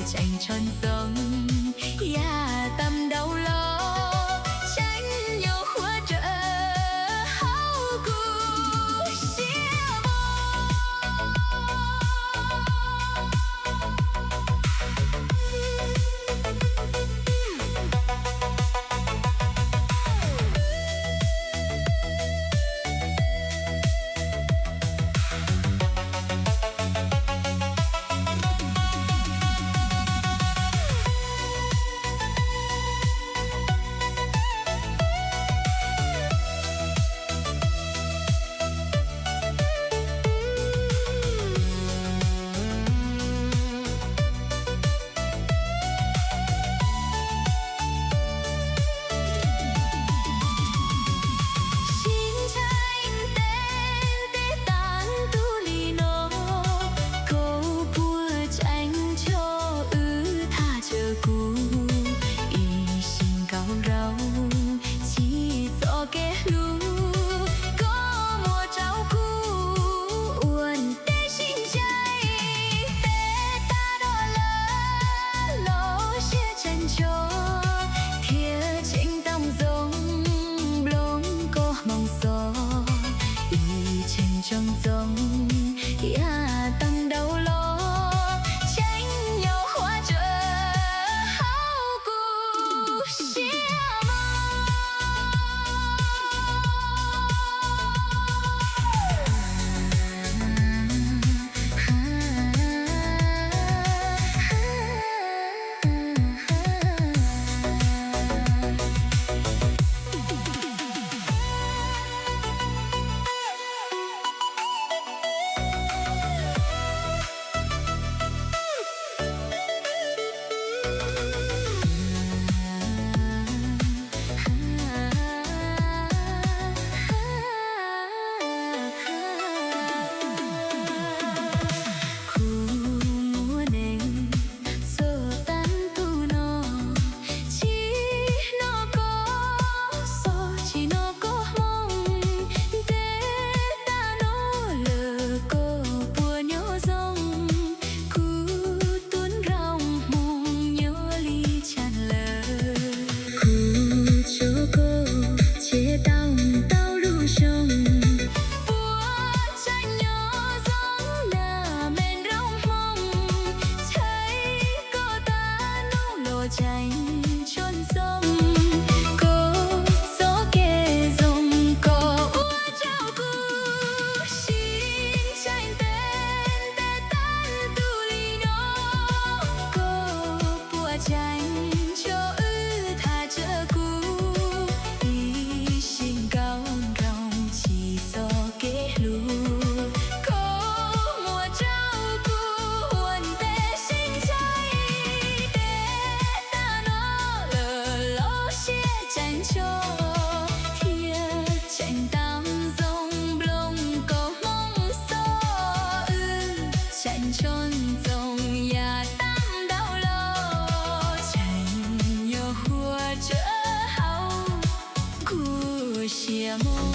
tseem tshua ntxoo, yam tam nraud los tseem yuav huab rawv hauv kuv siab mos. Sib ntshai ntev ntev tas ntuj li no, koj puas tseem nco wb thaj tsam kuv ib sim nkaus nraug tsis txoj kev hlub koj muab rau kuv ua ntej sib ntshai. Peb tag nrho lawm los siab tseem nco thiab tseem tau ntxoov nplooj koj hmoov xov. Ib tseem tsoom ntxoo yam tam nraud los tseem yuav huab rawv hauv kuv siab mos. Kuv muaj neeg txog tag ntuj no, tsis hnov koj xov tsis hnov koj hmoov. Ntev tas no lawm koj puas nyob zoo, kuv tus nraug hmoov nyob li cas lawm. Kuv tso koj tseg tau ntau lub xyoo, puas tseem nyob zoo na me nraug hmoov. Ntshai koj tag ntuj los tseem tshua ntxoo, koj txoj kev zoo koj ua rau kuv sib ntshai ntev ntev tas ntuj li no. Koj puas tseem nco wb thaj tsam kuv ib sim nkaus nraug tsis txoj kev hlub koj muab rau kuv ua ntej sib ntshai. Peb tag no lawm los siab tseem nco thiab tseem tau ntxoov nplooj koj hmoov xov. Wb tseem tshua ntxoo yam tam nraud los tseem yuav huab rawv hauv kuv siab mos.